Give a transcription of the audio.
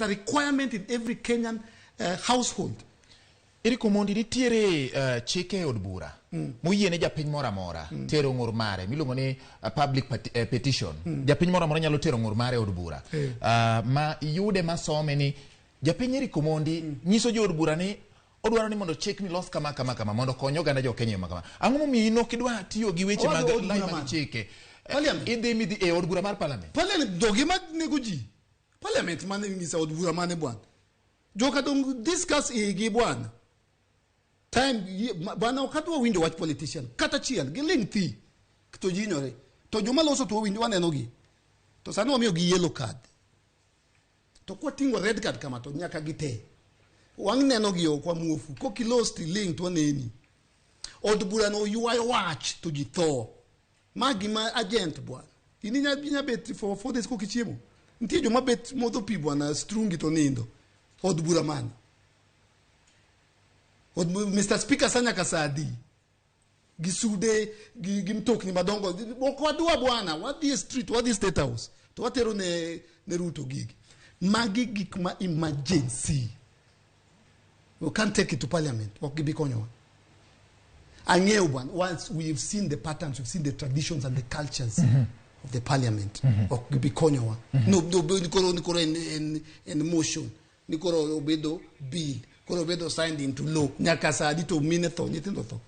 a requirement in every Kenyan household. Eric Omondi nitiere chike e od bura moyiene japiny moro amora tero ng'ur mare miluongo ni public petition. Japiny moro amora nyalo tero ng'ur mare e od bura. Ma yude masome ni japiny Eric Omondi nyiso jo od bura ni odwaro ni mondo chik ni los kama kama kama mondo okony oganda jo Kenya e yo ma kama. Ang'o momiyo in ok idwa tiyo gi weche Owadwa mag od lai bura mag mane? chike? Parliament. Idhi midhi e od bura mar parliament. Parliament jogi ma nego ji. Parliament mane ng'isa od bura mane bwana. Joka dong discuss igi bwana. Time bwana ok adwa winjo wach politician kata achiel giling thi to ji hinyore. To joma loso to wawinjo waneno gi. To sani wamiyo gi yellow card. To kwating'o red card kama to nyaka gite. Wang' neno gi ok wamuofu. Kokilos tiling to waneni. Od bura no ywayo wach to ji tho. Ma gima agent bwana. In inya bet for 4 days kok ichiemo. Nitie joma bet modho pi bwana strungi to nindo. Od bura mane? Mr. Speaker sa nyaka sa adi? Gi sude gi mtokni madongo. Ok wadwa bwana, wadhi e street, wadhi State House. To watero ne Ruto gigi. Magi gik ma emergency. We can't take it to parliament. Ok gibi konyowa. Ang'eyo bwana, once we've seen the patterns, we've seen the traditions and the cultures of the parliament. Ok gibi konyowa. No, ni koro en motion. Ni koro obedo bill. Koro obedo signed into law. Nyaka sa adi to mine tho, nyithindo tho.